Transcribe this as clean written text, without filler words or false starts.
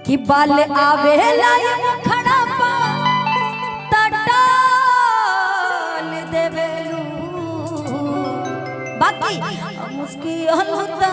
कि बाल आवे लाई मुखड़ा पा तटाल देवेलू। बाकी मुस्की होता।